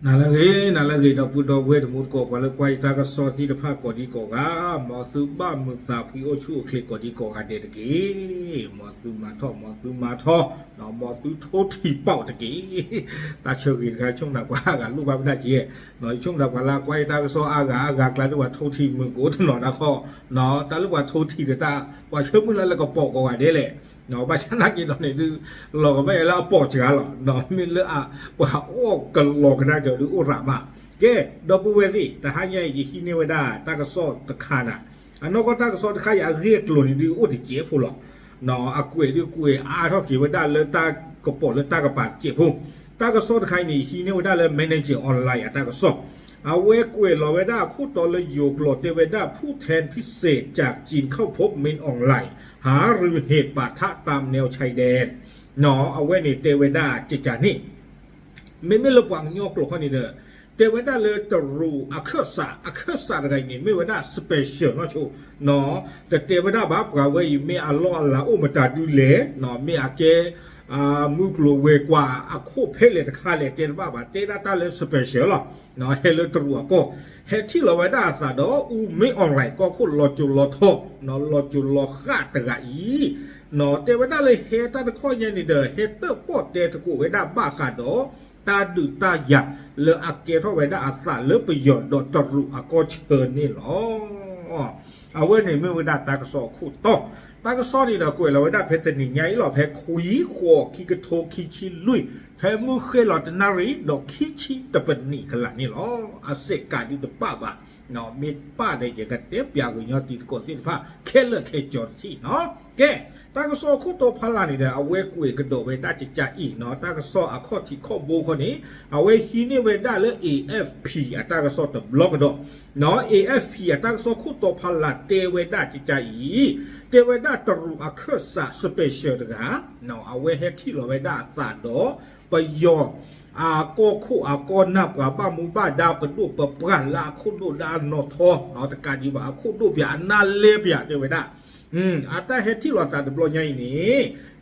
နၤလၢအဂ့ၤ နၤလၢအဂ့ၤ ဒီပုၢ်ဒီဝဲၢ်တံၤသကိး ပှၤလၢကွၢ်ယတၢ်ကစီၣ်သ့ၣ်တဖၣ်ကိးဒံကိးဂၤ, မ်သုဘၣ်မုာ်သးဖှံအိၣ်ဆူၣ်အိၣ်ချ့ကိးဒံကိးဂၤဒဲးတက့ၢ်. မ်သုမၤထီၣ် မ်သုမၤထီၣ်, မ်သုထိထံၣ်ပီၣ်တက့ၢ်. တၢ်ဆၢဂ့ၤတခါ ယဆိကမိၣ်ပှၤအါဂၤလိၣ်ဘၣ်ဝဲဒၣ်က့, ယဆိကမိၣ်ပှၤလၢကွၢ်ယတၢ်ကစီၣ်အါဂၤအါဂၤကျါ ဒ်ပှၤထိထံၣ်မုာ်ကိးတနီၤနၤဃီ, တၢ်လၢပှၤထိထံၣ်ဒီးတၢ် ပှၤဆၢမုၢ်လၢ်လၢကပီၤကိးဂၤဒဲးလဲၣ်. ဘၣ်ဆၣ်နာ်က့ၤဒီးန့ၣ်ဒုး လီၤကဘၣ်ယဲလၢအပီၤစှၤလီၤ. မ့ၢ်လၢ ပှၤအီၣ်ကလီၤကဒါက့ၤဒုးအိၣ်ရၤမး. ကဲ, ဒီပုၢ်ဝဲၢ်သ့ၣ်, တဟါညါအံၤ ယဟံးန့ၢ်ဝဲဒၣ်တၢ်ကစီၣ်တခါနၤ, အနီၢ်ကီၢ်တၢ်ကစီၣ်တခါအံၤ အဂ့ၢ်အကျိၤန့ၣ်ဒုးအိၣ်တစဲးဖိလီၤ. အကွဲးဒုးကွဲးအါထီၣ်က့ၤဝဲဒၣ်လၢတၢ်ကပီၤလၢတၢ်ကပၤတစဲးဖိ. တၢ်ကစီၣ်တခါအံၤန့ၣ် ယဟံးန့ၢ်ဝဲဒၣ်လၢ Manager Online အတၢ်ကစီၣ်, အဝဲကွဲးလီၤဝဲဒၣ်အခိၣ်တီလၢယိၤကျိာ် တဲဝဲဒၣ် ผู้แทนพิเศษจากจีนเข้าพบ Min Aung Hlaing หารือเหตุปะทะตามแนวชายแดน. အဝဲန့ၣ်တဲဝဲဒၣ်ကကန့ၣ် မ့မ့ၢ်လၢပှၤကညီကျိာ်ခီန့ၣ်ဒီး တဲဝဲဒၣ်လၢတရူးအခၢၣ်စး, အခၢၣ်စးတဂၤအံၤန့ၣ် မ့ၢ်ဝဲဒၣ် special နီၢ်ဆိ, တတဲဝဲဒၣ်ဘၣ်ပှၤဝဲအံၤ မ့ၢ်အလီၢ်အလၤအိၣ်မတၤဒုလဲၣ်, မ့ၢ်အကဲ မုၢ်ကျိၤဝဲၤကွာ်အခိၣ်ဖဲလဲၣ်တခါလဲၣ် တဲတဘၣ်ဘၣ်, တဲဒၣ်တၢ်လၢ special လီၤ. ဟဲလၢတရူးအကီၢ်, ဟဲထံၣ်လီၤဝဲဒၣ်အသးဒီး အူ Min Aung Hlaing ကီၢ်ခိၣ်လီၤစိၤလီၤထီ, လီၤစိၤလီၤဃၣ်တဂၤအံၤ, တဲဝဲဒၣ်လၢဟဲတၢ်တခီညါန့ၣ်ဒီး ဟဲတၢၣ်ပီၣ်တဲသကိးဝဲဒၣ်ဘၣ်ဃးဒီး တၢ်ဒုးတၢ်ယၤလၢအကဲထီၣ်ဝဲဒၣ်အသးလၢပယီၤဒီးတရူးအကီၢ်ဆၢန့ၣ်လီၤ. အဝဲန့ၣ်မ့ၢ်ဝဲဒၣ်တၢ်ကစီၣ်အခိၣ်တီ, တၢ်ကစီၣ်န့ၣ်ဒီးကွဲးလီၤဝဲဒၣ်ဖဲတနံၤညါအံၤလီၤ, ဖဲခွံဃိးခံကထိခံဆံလွံၢ်, ဖဲမုၢ်ဃ့ၢ်လီၤတနၣ်ရံၣ်ဒီးခံဆံတပနံးကလးန့ၣ်လီၤ. အစဲးကးဒုးတပၣ်ဘၣ်, မ့ၢ်ပၣ်ဒီးယကတဲပၠးကညီတံၤသကိးသ့ၣ်တဖၣ် ခဲလၢာ်ခဲဆ့တထံၣ်နီၤ. ကဲ, တၢ်ကစီၣ်အခိၣ်တီဖီလာ်န့ၣ်ဒီး အဝဲကွဲးကဒီးဝဲဒၣ်ကကအံၤနီၤ, တၢ်ကစီၣ်အခီၣ်ထံးခီၣ်ဘိခီန့ၣ် အဝဲဟံးန့ၢ်ဝဲဒၣ်လၢ AFP အတၢ်ကစီၣ်တဘျီကဒီး, နီၤ AFP အတၢ်ကစီၣ်ခိၣ်တီဖီလာ်တဲဝဲဒၣ်ကကအံၤ, တဲဝဲဒၣ်တရူးအခၢၣ်စး special တဂၤ, အဝဲဟဲထံၣ်လီၤဝဲဒၣ်အသးဒီး ပယီၤ အကီၢ်ခိၣ်အကီၢ်နၢ် ပှၤဘၣ်မူဘၣ်ဒါ ပဒိၣ်ပပှၢ်လၢအခိၣ်ဒိၣ်လၢအနီၢ်ထီ, တကးဒံးဘၣ် အခိၣ်ဒိၣ်ပၠး အနၢ်လဲပၠး တဲဝဲဒၣ်, အတၢ်ဟဲထံၣ်လီၤသးတဘျီညါအံၤန့ၣ်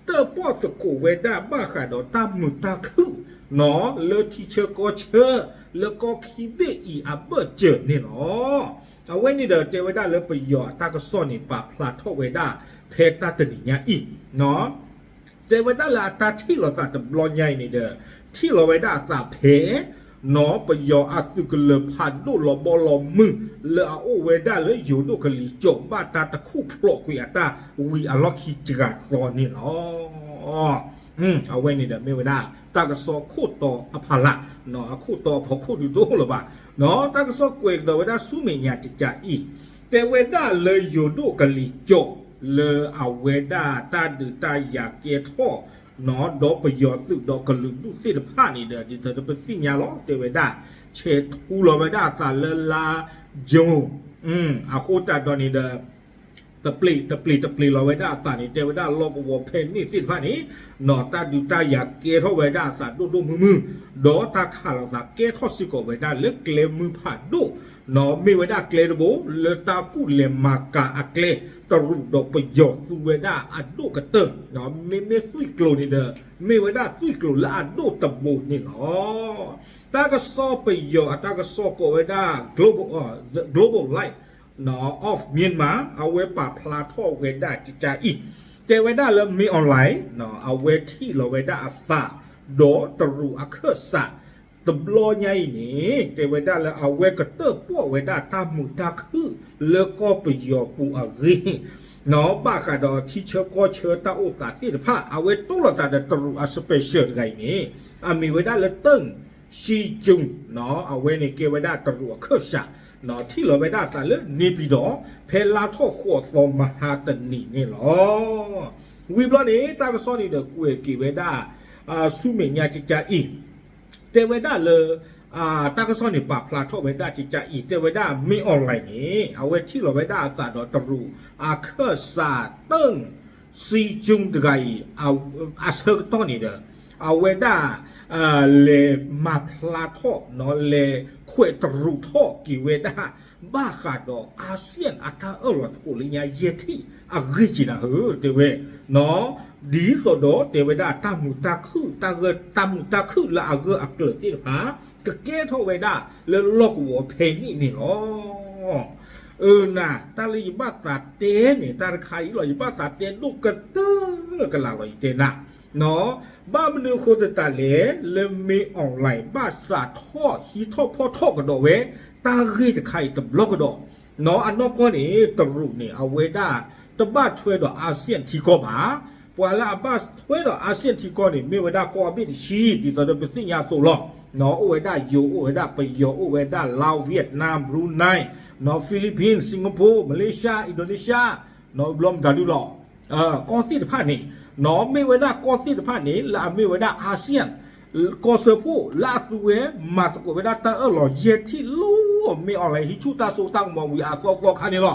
တၢၣ်ပီၣ်သကိးဝဲဒၣ်ဘၣ်ဃးဒီးတၢ်မုာ်တၢ်ခုၣ် နီၤ လၢထံဆၢကီၢ်ဆၢ လၢကီၢ်ခံဘ့ၣ်အံၤအဘၢၣ်စၢၤန့ၣ်လီၤ. အဝဲန့ၣ်ဒီးတဲဝဲဒၣ်လၢပယီၤအတၢ်ကစီၣ်န့ၣ် ပာ်ဖျါထီၣ်ဝဲဒၣ် ဖဲတၢ်တနံၤညါအံၤ, တဲဝဲဒၣ်လၢအတၢ်ထံၣ်လီၤသးတဘျီညါအံၤန့ၣ်ဒီး ထံၣ်လီၤဝဲဒၣ်အသးဖဲ နီၤ ပယီၤအသုးကလၢၤဖးဒိၣ်လီၤဘီလီၤမုၢ် လၢအအိၣ်ဝဲဒၣ်လၢယိၤဒိၣ်ကလံၤစိး ဘၣ်တၢ်တခူၣ်ဖျိးကွံာ်အတၢ်ဝံၤအလီၢ်ခံစှၤသီန့ၣ်လီၤ. အဝဲန့ၣ်ဒီးမ့ၢ်ဝဲဒၣ် တၢ်ကစီၣ်ခိၣ်တီအဖီလာ်, အခိၣ်တီအဖီခိၣ်ဒုးတအိၣ်လၢၤဘၣ်, နီၤ တၢ်ကစီၣ်ကွဲးကဒီးဝဲဒၣ်ဆူမဲာ်ညါကကအံၤ, တဲဝဲဒၣ်လၢယိၤဒိၣ်ကလံၤစိး လၢအဝဲဒၣ်တၢ်ဒုးတၢ်ယၤကဲထီၣ် နီၤ ဒီးပယီၤသုးဒီးကလုာ်ဒူၣ်သ့ၣ်တဖၣ်န့ၣ်ဒီး ဒ်သိးဒီးပသ့ၣ်ညါလီၤ တဲဝဲဒၣ် ဆဲးထူလီၤဝဲဒၣ်အသးလၢလါ June, အဃိသတးဒီးန့ၣ်ဒီး တပျ့ၤတပျ့ၤတပျ့ၤလီၤဝဲဒၣ်အသးန့ၣ် တဲဝဲဒၣ်လီၢ်ကဝီၤဖဲန့ၣ်သ့ၣ်တဖၣ်န့ၣ် နီၤ တၢ်ဒုးတၢ်ယၤကဲထီၣ်ဝဲဒၣ်အသးဒိၣ်ဒိၣ်မုၢ်မုၢ်, ဒီးတၢ်ခးလိာ်သးကဲထီၣ်စ့ၢ်ကီးဝဲဒၣ်လၢကျဲမုၢ်ဖးဒိၣ်, နီၤ မ့ၢ်ဝဲဒၣ်ကျဲတဘိ လၢတၢ်ကူၣ်လဲၤမၤကၤအကျဲ တရူးဒီးပယီၤသူဝဲဒၣ်အဒိၣ်ကတၢၢ်, မ့မ့ၢ်သွံၣ်ကျိၤန့ၣ်ဒီး မ့ၢ်ဝဲဒၣ်သွံၣ်ကျိၤလၢအဒိၣ်တဘိန့ၣ်လီၤ. တၢ်ကစီၣ်ပယီၤအတၢ်ကစီၣ်ကိးဝဲဒၣ် Global, Global Light, နီၤ of Myanmar အဝဲပာ်ဖျါထီၣ်ဝဲဒၣ်ကကအံၤ, တဲဝဲဒၣ်လၢ Min Aung Hlaing နီၤ အဝဲထံၣ်လီၤဝဲဒၣ်အသး ဒီးတရူးအခၢၣ်စး တဘျီညါအံၤန့ၣ် တဲဝဲဒၣ်လၢအဝဲကတၢၣ်ပီၣ်ဝဲဒၣ်တၢ်မုာ်တၢ်ခုၣ်လၢကီၢ်ပယီၤပူၤအဂ့ၢ်, နီၤ ဘၣ်ဃးဒီးထံဆၢကီၢ်ဆၢတၢ်အိၣ်သးသ့ၣ်တဖၣ် အဝဲတိၢ်လိာ်သးဒီးတရူးအ special တဂၤအံၤန့ၣ် အမ့ၢ်ဝဲဒၣ်လၢ တၢၢ် စံကၠုၣ် နီၤ အဝဲန့ၣ်ကဲဝဲဒၣ်တရူးအခၢၣ်စး နီၤ ထံၣ်လီၤဝဲဒၣ်အသးလၢ နေပြည်တော် ဖဲလါထီၣ်ဃိးသီမဟါတနံၤန့ၣ်လီၤ. ဝံၤဘျီန့ၣ် တၢ်ကစီၣ်န့ၣ်ဒီးကွဲးက့ၤဝဲဒၣ် ဆူမဲာ်ညါကကအံၤ တဲဝဲဒၣ်လၢ တၢ်ကစီၣ်န့ၣ် ပာ်ဖျါထီၣ်ဝဲဒၣ်ကကအံၤ တဲဝဲဒၣ် Min Aung Hlaing န့ၣ် အဝဲထံၣ်လီၤဝဲဒၣ်အသးဒီးတရူးအခၢၣ်စး တၢၢ် စံကၠုၣ် တဂၤအံၤ အဆၢကတီၢ်န့ၣ်ဒီး အဝဲဒၣ် လဲၤမၤဖျါထီၣ် နီၤ လဲၤခွဲးတရူးထီၣ်က့ၤဝဲဒၣ် ဘၣ်ဃးဒီး အစံၣ်အတၢ်အၢၣ်လီၤသကိးလၢညါယဲၢ်ထံၣ်အဂ့ၢ်က့ၤနၤဧၢ တဲဝဲ နီၤ ဒ်သိးဒီးတဲဝဲဒၣ်တၢ်မုာ်တၢ်ခုၣ် တၢ်ဂၢၢ်တၢ်မုာ်တၢ်ခုၣ်လၢအဂၢၢ်အကျၢၤသ့ၣ်တဖၣ် ကကဲထီၣ်ဝဲဒၣ်လၢလီၢ်ကဝီၤဖဲန့ၣ်န့ၣ်လီၤ. အၢ နၤ တၢ်လၢယဘၣ်သးတဲန့ၣ် တၢ်တခါအံၤလီၤ ယဘၣ်သးတဲဒိၣ်ကတၢၢ်ကလာ်လီၤ ယတဲနၤ ဘၣ်မနုၤအဃိသတးလဲၣ် လၢမင်းအောင်လှိုင် ဘၣ်စးထီၣ်ဟံးထီၣ်ဖီၣ်ထီၣ်ကဒီးဝဲ တၢ်ဂ့ၢ်တခါအံၤတဘျီကဒီး, အနီၢ်ကီၢ်န့ၣ် တရူးန့ၣ် အဝဲဒၣ် တဘၣ်ထွဲဒီး ASEAN ထံကီၢ်ဘၣ်. ပှၤလၢအဘၣ်ထွဲဒီး ASEAN ထံကီၢ်န့ၣ် မ့ၢ်ဝဲဒၣ်ကီၢ်အဘ့ၣ်တဆံ ဒ်သိးဒီးပသ့ၣ်ညါအသိးလီၤ. အိၣ်ဝဲဒၣ်ယိၤ အိၣ်ဝဲဒၣ်ပယီၤ အိၣ်ဝဲဒၣ် Laos, Vietnam, Brunei, Philippines, Singapore, Malaysia, Indonesia, ဘျီမတၤဒုလီၤ ကီၢ်သ့ၣ်တဖၣ်န့ၣ် မ့ၢ်ဝဲဒၣ်ကီၢ်သ့ၣ်တဖၣ်န့ၣ် လၢအမ့ၢ်ဝဲဒၣ် ASEAN ကီၢ်စၢဖှိၣ် လၢအသုဝဲမၤသကိးဝဲဒၣ်တၢ်အၢၣ်လီၤယဲၢ်ထံၣ်လၢ မင်းအောင်လှိုင် ဟံးဆူၣ်တၢ်စိတၢ်ကမီၤဝံၤအသီသီခါန့ၣ်လီ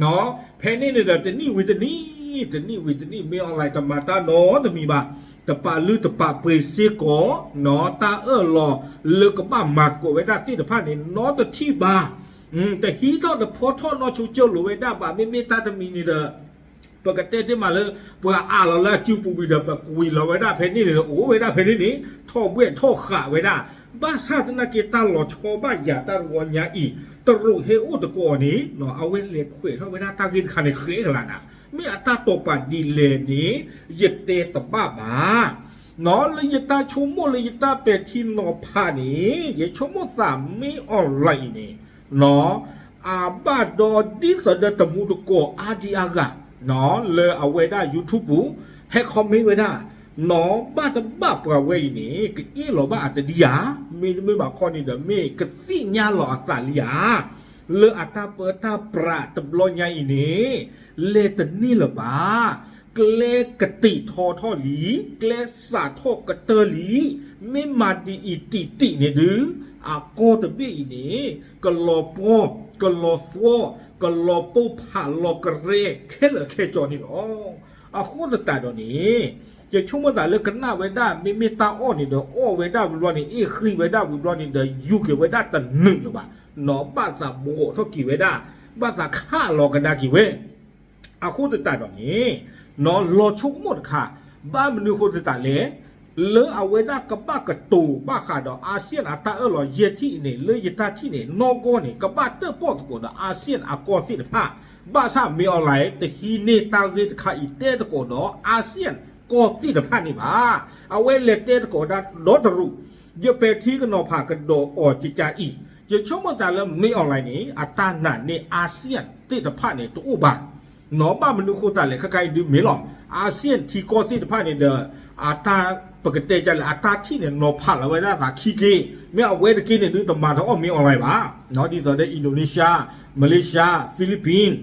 ၤ. ဖဲန့ၣ်န့ၣ်ဒီး တနံၣ်ဝံၤတနံၣ် တနံၣ်ဝံၤတနံၣ် မင်းအောင်လှိုင် တမၤတၢ်နီတမံၤဘၣ်. တပာ်လုၢ်တပာ်ပှ့ၤစ့ၢ်ကီး တၢ်အၢၣ်လီၤလၢကဘၣ်မၤသကိးဝဲဒၣ်သ့ၣ်တဖၣ်န့ၣ် နီတထံၣ်ဘၣ်. တဟံးထီၣ်တဖီထီၣ်နီၢ်ဆိကၠိလိာ်ဝဲဒၣ်ဘၣ် မ့မ့ၢ်တၢ်တမံၤန့ၣ်ဒီး ပကတဲတ့ၢ်မးလၢ ပှၤအးလီၤလၢအစုပူၤဝံၤဒီး ပကွံာ်လီၤဝဲဒၣ်ဖဲန့ၣ်န့ၣ် အိၣ်ဝဲဒၣ်ဖဲန့ၣ်န့ၣ် ထီၣ်ဘှဲၣ်ထီၣ်ဃးဝဲဒၣ်. ဘၣ်ဆၣ်သနာ်က့တၢ်လီၤဆီဘၣ်ယၤတၢ်တဝီညါအံၤ တရူးဟဲအိၣ်သကိးန့ၣ် အဝဲလဲၤခွဲးထီၣ်ဝဲဒၣ်တၢ်ဂ့ၢ်တခါန့ၣ် ဃဲကလးနၤ မ့ၢ်အတၢ်တိာ်ပာ်ဒ်လဲၣ်န့ၣ် ယတဲတဘၣ်ဘၣ်. လၢယတၢ်ဆိကမိၣ်လၢယတၢ်ပဲာ်ထံနီၤဖးန့ၣ် ယဆိကမိၣ်သး မင်းအောင်လှိုင် အံၤန့ၣ် အဘၣ်ဒီးဒ်သိးဒီးတမူတကိးအါဒံအါဂၤ လၢအဝဲဒၣ် YouTube ပူၤ ဟဲ comment ဝဲဒၣ် နီၢ်ဘၣ်တဘၣ်ပှၤဝဲအံၤန့ၣ် ကအ့ၣ်လီၤဘၣ်အတဒံဧါ, မ့တမ့ၢ်ဘၣ်ခီန့ၣ်ဒီး မ့ၢ်ကသ့ၣ်ညါလီၤအသးလံဧါ, လၢအတၢ်ပၢတၢ်ပြးတဘျီညါအံၤန့ၣ် လဲၤတန့ၢ်လၢၤဘၣ်. ကျဲကတံာ်ထီထီၣ်လံ, ကျဲစးထီၣ်ကတၢၢ်လံ, မ့ၢ်မၤဒ်အံၤတံၢ်တံၢ်န့ၣ်ဒုး အကီၢ်တဘ့ၣ်အံၤန့ၣ် ကလီၤပှီၢ်, ကလီၤသွီၣ်, ကလီၤပိၢ်ဖးလီၤကရဲခဲလၢာ်ခဲဆ့န့ၣ်လီၤ. အဃိသတးဒီးန့ၣ် ယဆိကမိၣ်သးလၢကနၣ်ဝဲဒၣ် မ့မ့ၢ်တၢ်အီၣ်န့ၣ်ဒီး အီၣ်ဝဲဒၣ်ဝံၤဘျီန့ၣ် အ့ၣ်ဃံဝဲဒၣ်ဝံၤဘျီန့ၣ်ဒီး ယူၤက့ၤဝဲဒၣ်တနုာ်လၢၤဘၣ်, နီၢ်ဘၣ်သးဘှီးထီၣ်က့ၤဝဲဒၣ်, ဘၣ်သးခးလီၤကဒါက့ၤဝဲ အဃိသတးဒီးန့ၣ် နီၢ်လီၤဆိကမိၣ်တခါ, ဘၣ်မနုၤအဃိသတးလဲၣ်, လၢအဝဲဒၣ်ကဘၣ်ကတိၤဘၣ်ဃးဒီး ASEAN အတၢ်အၢၣ်လီၤယဲၢ်ထံၣ်အံၤန့ၣ် လၢယတၢ်ထံၣ်န့ၣ် နီၢ်ကီၢ်န့ၣ် ကဘၣ်တၢၣ်ပီၣ်သကိးဒီး ASEAN အကီၢ်သ့ၣ်တဖၣ်, ဘၣ်ဆၣ် မင်းအောင်လှိုင် တဟံးန့ၢ်တၢ်ဂ့ၢ်တခါအံၤတဲသကိးဒီး ASEAN ကီၢ်သ့ၣ်တဖၣ်န့ၣ်ဘၣ်. အဝဲလဲၤတဲသကိးဒၣ်ဒီးတရူး, ယပဲာ်ထံကနီၤဖးကဒီးအီၤကကါအံၤ, ယဆိကမိၣ်သးလၢ မင်းအောင်လှိုင် န့ၣ် အတၢ်နာ်န့ၢ် ASEAN သ့ၣ်တဖၣ်န့ၣ် တအိၣ်ဘၣ်. နီၢ်ဘၣ်မနုၤအဃိသတးလဲၣ် ခဲခါအံၤဒုးမ့ၢ်လီၤ. ASEAN ထံကီၢ်သ့ၣ်တဖၣ်န့ၣ်ဒီး အတၢ်ပကတဲကလဲၣ် အတၢ်ထံၣ်န့ၣ် နီၢ်ဖးလီၤဝဲဒၣ်သးခံက့ၤ, မ့ၢ်အဝဲတက့ၢ်န့ၣ်ဒုး တမၤတအီၣ် မင်းအောင်လှိုင် ဘၣ်. ဒ်သိးဒီး Indonesia, Malaysia, Philippines,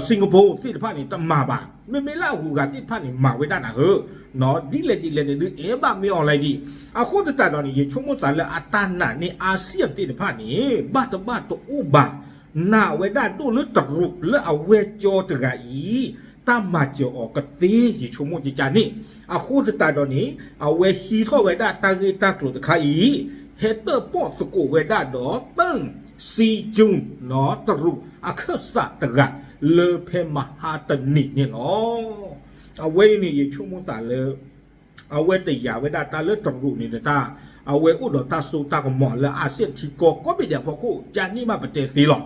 Singapore သ့ၣ်တဖၣ်န့ၣ် တမၤဘၣ်. မ့မ့ၢ်လၢအဂုၤအဂၤသ့ၣ်တဖၣ်န့ၣ် မၤဝဲဒၣ်နၤဧၢ, ဒ်လဲၣ်ဒ်လဲၣ်န့ၣ်ဒုး အဲၣ်ဘၣ် မင်းအောင်လှိုင် ဒံး. အဃိသတးဒီးန့ၣ် ယဆိကမိၣ်သးလၢအတၢ်နာ်န့ၢ် ASEAN သ့ၣ်တဖၣ်န့ၣ် ဘၣ်တဘၣ်တအိၣ်ဘၣ်. နာ်ဝဲဒၣ်ဒိၣ်လၢတရူးလၢအဝဲကၠီတဂၤအံၤ တၢ်မၤစၢၤအီၤကသ့ ယဆိကမိၣ်ကကါန့ၣ်. အဃိသတးဒီးန့ၣ် အဝဲဟံးထီၣ်ဝဲဒၣ်တၢ်ဂ့ၢ်တၢ်ကျိၤတခါအံၤ ဟဲတၢၣ်ပီၣ်သကိးဝဲဒၣ်ဒီး သၢၣ်စံကၠူၣ် တရူးအခၢၣ်စးတဂၤ လၢဖဲမဟါတနံၤန့ၣ်လီၤ. အဝဲအံၤန့ၣ် ယဆိကမိၣ်သးလၢ အဝဲတယာ်ဝဲဒၣ်တၢ်လၢတရူးန့ၣ်ဒီးတၢ်, အဝဲအိၣ်ဒီးတၢ်စိတၢ်ကမီၤလၢ ASEAN ထံကီၢ်ကိးဘ့ၣ်ဒဲးအဖီခိၣ် ကန့ၣ်ဘၣ်ပတဲသ့လီၤ.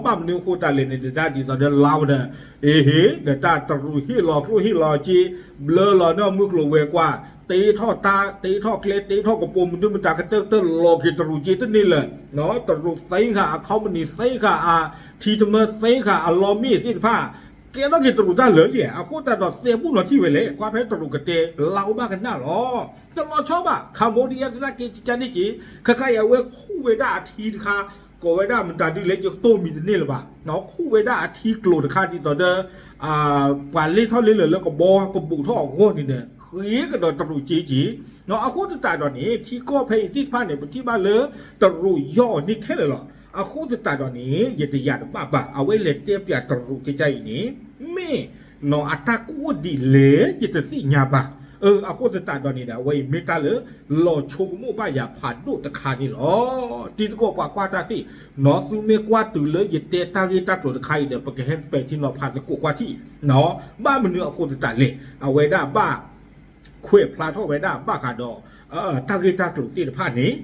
ဘၣ်မနုၤအဃိသတးလဲၣ်န့ၣ် ဒ်တၢ်ဒ်သိးဒီး Laos ဒီး အ့ဟ့ၣ် ဒီးတၢ်တရူးဟ့ၣ်လီၤကျိၣ်ဟ့ၣ်လီၤစ့, ဘျၢလီၤန့ၢ်မုၢ်ကျိၤဝဲၤကွာ်, တ့ထီၣ်တၢ် တ့ထီၣ်ကျဲ တ့ထီၣ်ကပိာ် မနုၤမတၤကတၢၢ်ကတၢၢ်လီၤက့ၤတရူးစ့တန့ၢ်လၢၤ. တရူးသ့ဃာ်အ company သ့ဃာ်အ ထံတမၢသ့ဃာ်အလီမ့ၢ်သ့ၣ်တဖၣ် ကဲထီၣ်က့ၤတရူးတၢ်လၢာ်လံ. အဃိသတးဒီးသဲဘူးနီၤထံၣ်ဝဲလဲၣ် ကွၢ်ဖဲတရူးကတဲ Laos ဘၣ်ကနၣ်လီၤ. တလီၤဆီဘၣ် Cambodia သနာ်က့ ကကါန့ၣ်က့ၤ ခဲခါအံၤအဝဲခူၣ်ဝဲဒၣ်အထံတခါ ကိးဝဲဒၣ်မတၤဒုလဲၣ် ယကတိၢ်မံၤတန့ၢ်လၢၤဘၣ်. ခူၣ်ဝဲဒၣ်အထံကျိၤတခါဒ်သိးဒီး ပှၤလ့ထီၣ်လ့လၢာ်လၢကဘီကဘူးထီၣ်အဂီၢ်န့ၣ်ဒီး ဃ့ကဒီးတရူးစ့က့ၤ. အဃိသတးဒီးန့ၣ် ထံကီၢ်ဖဲအံၤသ့ၣ်တဖၣ်န့ၣ် ပထံၣ်ဘၣ်လၢ တရူးယီၢ်အီၤန့ၣ်ခဲလၢာ်လီၤ. အဃိသတးဒီးန့ၣ် ယတယာ်တဘၣ်ဘၣ် အဝဲလဲၤတဲပၠးတရူးကကါအံၤန့ၣ် မ့ၢ်နီၢ်အတၢ်ကူၣ်အိၣ်ဒ်လဲၣ် ယတသ့ၣ်ညါဘၣ်. အဃိသတးဒီးန့ၣ်ဒီး အဝဲအံၤမ့ၢ်တၢ်လၢ လီၤဆိကမိၣ်ဘၣ်ယၤဖးဒိၣ်တခါန့ၣ်လီၤ. တံၤသကိးပှၤကွၢ်တၢ်သ့ၣ်နီၤ သုမ့ၢ်ကွၢ်တုၤလၢယတဲတၢ်ဂ့ၢ်တၢ်ကျိၤတခါအံၤဒီး ပကဟဲပဲာ်ထံနီၤဖးသကိးကွၢ်ထံၣ် ဘၣ်မနုၤအဃိသတးလဲၣ် အဝဲဒၣ်ဘၣ် ခွဲးဖျါထီၣ်ဝဲဒၣ်ဘၣ်ဃးဒီး တၢ်ဂ့ၢ်တၢ်ကျိၤသ့ၣ်တဖၣ်န့ၣ်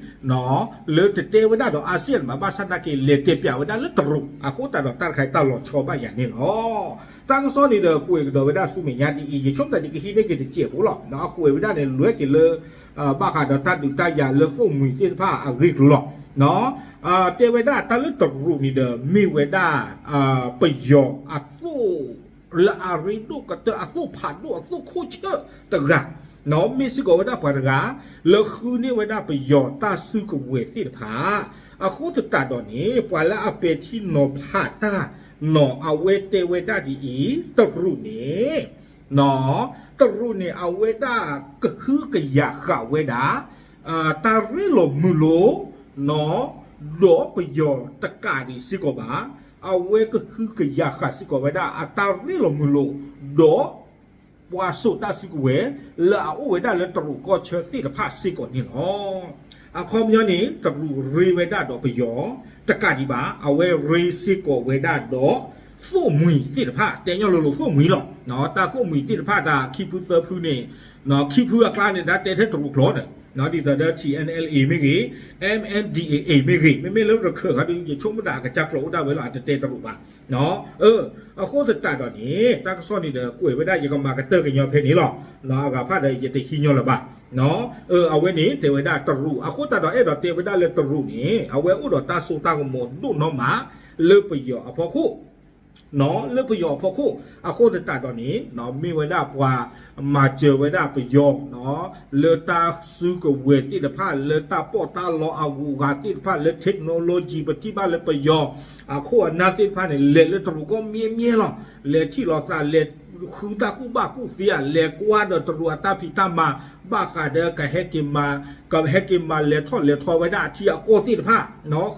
လၢတတဲဝဲဒၣ်ဒီး ASEAN ဘၣ် ဘၣ်ဆၣ်သနာ်က့ လဲၤတဲပၠးဝဲဒၣ်လၢတရူး အဃိသတးဒီးတၢ်တခါအံၤတၢ်လီၤဆီဘၣ်ယၤန့ၣ်လီၤ. တၢ်ကစီၣ်န့ၣ်ဒီးကွဲးကဒီးဝဲဒၣ်ဆူမဲာ်ညါဒ်အံၤ ယဆိကမိၣ်သးယကဟံးန့ၢ်က့ၤတစဲးဖိလီၤ. အကွဲးဝဲဒၣ်န့ၣ် လဲၤက့ၤလၢ ဘၣ်ဃးဒီးတၢ်ဒုးတၢ်ယၤလၢသိၣ်မှံၤသ့ၣ်တဖၣ်အဂ့ၢ်အကျိၤလီၤ. တဲဝဲဒၣ်တၢ်လၢတရူးန့ၣ်ဒီး မ့ၢ်ဝဲဒၣ် ပယီၤအသိၣ် လၢအရ့ဒိၣ်ကတၢၢ် အသိၣ်ဖးဒိၣ် အသိၣ်ခိၣ်ဆၢၣ်တဂၤ မ့ၢ်စ့ၢ်ကီးဝဲဒၣ်ပှၤတဂၤ လၢဃုန့ၢ်ဝဲဒၣ်ပယီၤတၢ်စုကဝဲၤသ့ၣ်တဖၣ်. အဃိသတးဒီးန့ၣ် ပှၤလၢအပဲာ်ထံနီၤဖးတၢ် နီၤ အဝဲတဲဝဲဒၣ်ဒ်အံၤ တရူးန့ၣ် တရူးန့ၣ် အဝဲဒၣ်ကဟုကယာ်ဃာ်ဝဲဒၣ် တၢ်ရ့လိာ်မုာ်လိာ် ဒီးပယီၤတကးဒံးစ့ၢ်ကီးဘၣ်. အဝဲကဟုကယာ်ဃာ်စ့ၢ်ကီးဝဲဒၣ် အတၢ်ရ့လိာ်မုာ်လိာ် ဒီး ပှၤစိာ်တၢ်စုကဝဲၤ လၢအအိၣ်ဝဲဒၣ်လၢတရူးကီၢ်ဆၢသ့ၣ်တဖၣ်စ့ၢ်ကီးန့ၣ်လီၤ. အခီပညီန့ၣ် တရူးရ့ဝဲဒၣ်ဒီးပယီၤ တကးဒံးဘၣ် အဝဲရ့စ့ၢ်ကီးဝဲဒၣ်ဒီး သိၣ်မှံၤသ့ၣ်တဖၣ် တဲညီလိၤလိၤသိၣ်မှံၤလီၤ. တၢ်သိၣ်မှံၤသ့ၣ်တဖၣ်တၢ်ခံဖုသၢဖုန့ၣ် ခံဖုအကျါန့ၣ် တၢ်တဲထဲတရူးကျိာ်န့ၣ် ဒ်သိးဒီး ထံၣ်အဲၣ်အဲၣ်လ်အ့ မ့ၢ်ဂ့ၤ အမ်ၣ်အမ်ၣ်ဒီးအ့ မ့ၢ်ဂ့ၤ မ့မ့ၢ်လၢရခၢၣ်ခါဒီး ယဆိကမိၣ်သးအကစၢ်ကျိာ်အိၣ်ဒၣ်ဝဲလီၤ အတတဲတရူးဘၣ်. အဃိသတးဒီးန့ၣ် တၢ်ကစီၣ်န့ၣ်ဒီးကွဲးဝဲဒၣ် ယကမၤကတၢၢ်ကညီဖဲန့ၣ်လီၤ. အဂၤဖၣ်ဒီးယတဟံးညီလၢၤဘၣ်. အဝဲန့ၣ်တဲဝဲဒၣ်တရူး အဃိသတးဒီးအဲၣ်ဒိးတဲဝဲဒၣ်လၢတရူးန့ၣ် အဝဲအိၣ်ဒီးတၢ်စိတၢ်ကမီၤဒိၣ်နီၢ်မး လၢပယီၤအဖီခိၣ် လၢပယီၤအဖီခိၣ် အဃိသတးဒီးန့ၣ် မ့ၢ်ဝဲဒၣ်ပှၤမၤစၢၤဝဲဒၣ်ပယီၤ လၢတၢ်စုကဝဲၤသ့ၣ်တဖၣ် လၢတၢ်ပီးတၢ်လီအဂုၤအဂၤသ့ၣ်တဖၣ် လၢ technology ပထံၣ်ဘၣ်လၢပယီၤ အခိၣ်အနၢ်သ့ၣ်တဖၣ်န့ၣ် လဲၤလၢတရူးကီၢ်မ့ၢ်မ့ၢ်လီၤ. လဲၤထံၣ်လိာ်သး လဲၤဃုတၢ်ကူၣ်ဘၣ်ကူၣ်သ့ဧါ လဲၤကွၢ်ဒီးတရူးအတၢ်ဖံးတၢ်မၤ ဘၣ်ဃးဒီးကဟဲက့ၤမၤ ကဟဲက့ၤမၤလဲၤထီၣ်လဲၤထီဝဲဒၣ်အထံအကီၢ်သ့ၣ်တဖၣ်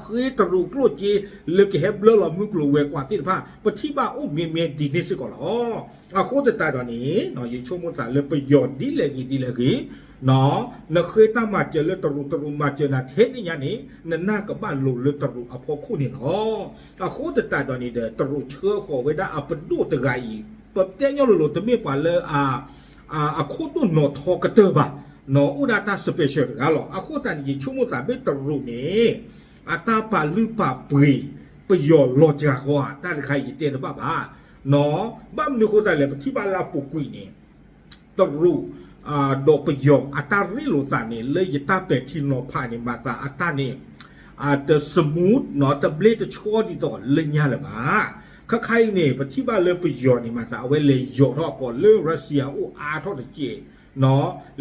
ဃ့တရူးကျိၣ်စ့ လၢကဟဲဘျၢလီၤမုၢ်ကျိၤဝဲၤကွာ်သ့ၣ်တဖၣ် ပထံၣ်ဘၣ်အိၣ်မ့ၢ်မ့ၢ်ဒ်န့ၣ်စ့ၢ်ကီးလီၤ. အဃိသတးဒီးန့ၣ် ယဆိကမိၣ်သးလၢပယီၤဒ်လဲၣ်ဂ့ၤဒ်လဲၣ်ဂ့ၤ နဃ့တၢ်မၤစၢၤလၢတရူး တရူးမၤစၢၤနၤထဲန့ၣ်ညါန့ၣ် နနၢ်ကဘၣ်လိၤလၢတရူးအဖီခိၣ်န့ၣ်လီၤ. အဃိသတးဒီးန့ၣ်ဒီး တရူးဆှၢဃီၤဝဲဒၣ်အပဒိၣ်တဂၤအံၤ ပတဲညီလိၤလိၤ တမ့ၢ်ပှၤလၢ အခိၣ်ဒိၣ်နီၢ်ထီကတၢၢ်ဘၣ်, အိၣ်ဒၣ်တၢ် special တဂၤလီၤ. အဃိသတးန့ၣ် ယဆိကမိၣ်သးမ့ၢ်တရူးန့ၣ် အတၢ်ပာ်လုၢ်ပာ်ပှ့ၤ ပယီၤလီၤစှၤဃီဧါ, တၢ်တခါအံၤယတဲတဘၣ်ဘၣ်. ဘၣ်မနုၤအဃိသတးလဲၣ်, ပထံၣ်ဘၣ်လၢအပူၤကွံာ်န့ၣ် တရူး ဒီးပယီၤအတၢ်ရ့လိာ်သးန့ၣ် လၢယတၢ်ပဲာ်ထံနီၤဖးန့ၣ် မၤသးအတၢ်န့ၣ် တ smooth နီၢ် တဘျ့တဆှီဒ်သိးလၢညါလၢၤဘၣ်. ခါခါအံၤန့ၣ် ပထံၣ်ဘၣ်လၢပယီၤန့ၣ် မၤသးအဝဲလဲၤယီၤထီၣ်အကိာ်လၢ Russia အိၣ်အါထီၣ်တက့ၢ်,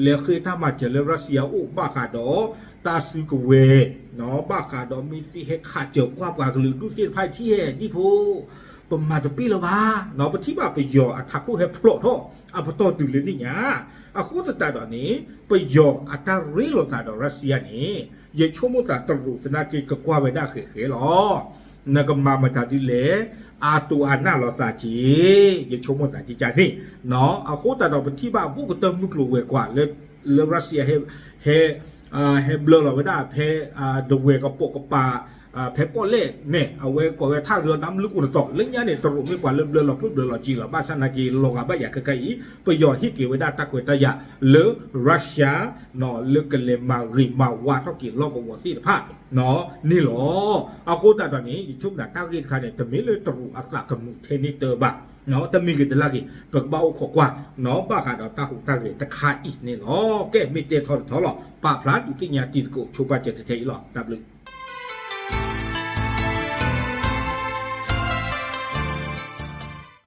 လဲၤဃ့တၢ်မၤစၢၤလၢ Russia အိၣ်ဘၣ်ဃးဒီး တၢ်စုကဝဲၤ ဘၣ်ဃးဒီးမ့ၢ်သ့ဟဲခးစၢၤကွၢ်ပှၤကလုာ်ဒူၣ်သ့ၣ်တဖၣ်ထံၣ်ဟဲဒ်ဖိ ပမၤတပ့ၢ်လၢၤဘၣ်. ပထံၣ်ဘၣ်ပယီၤအထးခိၣ်ဟဲဖျိးထီၣ် အပတီၢ်တုၤလၢန့ၣ်ညါ. အဃိသတးဒီးန့ၣ် ပယီၤအတၢ်ရ့လိာ်သးဒီး Russia န့ၣ် ယဆိကမိၣ်သးတရူးသနာ်က့ကကွၢ်ဝဲဒၣ်ဃဲၤဃဲၤလီၤ. နကမၤမတၤဒ်လဲၣ်, အတိၢ်အနၢ်လီၤသးက့ၤ, ယဆိကမိၣ်သးကကန့ၣ်. အဃိသတးဒီးပထံၣ်ဘၣ်အဘူးကတၢၢ်မုၢ်ကျိၤဝဲၤကွာ်လၢ လၢ Russia ဟဲ ဟဲဘျၢလီၤဝဲဒၣ်ဖဲ ဒဝဲၢ်ကပိာ်ကပၤ ဖဲပီၣ်လဲၣ်န့ၣ် အဝဲကိးဝဲထၣ်ရၢ နါမလူး အိၣ်တတီၤ လၢညါန့ၣ် တရူးမ့ၢ်ပှၤလၢဘျၢလီၤကျိၣ်ဘျၢလီၤစ့လီၤ. ဘၣ်ဆၣ်သနာ်က့ လီၤဂာ်ဘၣ်ယၤခဲခါအံၤ ပယီၤဟ့ၣ်က့ၤဝဲဒၣ်တၢ်ခွဲးတၢ်ယာ်လၢ Russia လၢကလဲၤမၤဂ့ၤမၤဝါထီၣ်က့ၤလီၢ်ကဝီၤသ့ၣ်တဖၣ်န့ၣ်လီၤ. အဃိသတးဒီးန့ၣ် ယဆိကမိၣ်တၢ်ဂ့ၢ်တခါန့ၣ် တမ့ၢ်လၢတရူးအသးကမုာ်ထဲန့ၣ်တၢ်ဘၣ်, တမံၤဂ့ၤတလါဂ့ၤ ပကဘၣ်အိၣ်ခိးကွၢ် ဘၣ်ဃးဒီးတၢ်ဟူးတၢ်ဂဲၤတခါအံၤန့ၣ်လီၤ. ကဲ မ့ၢ်တဲထီၣ်တထီၣ်လီၤ. ပာ်ဖျါဒုးသ့ၣ်ညါတံၤသကိးဆိပာ်စၢၤတထဲအံၤလီၤ. တၢ်ဘျုး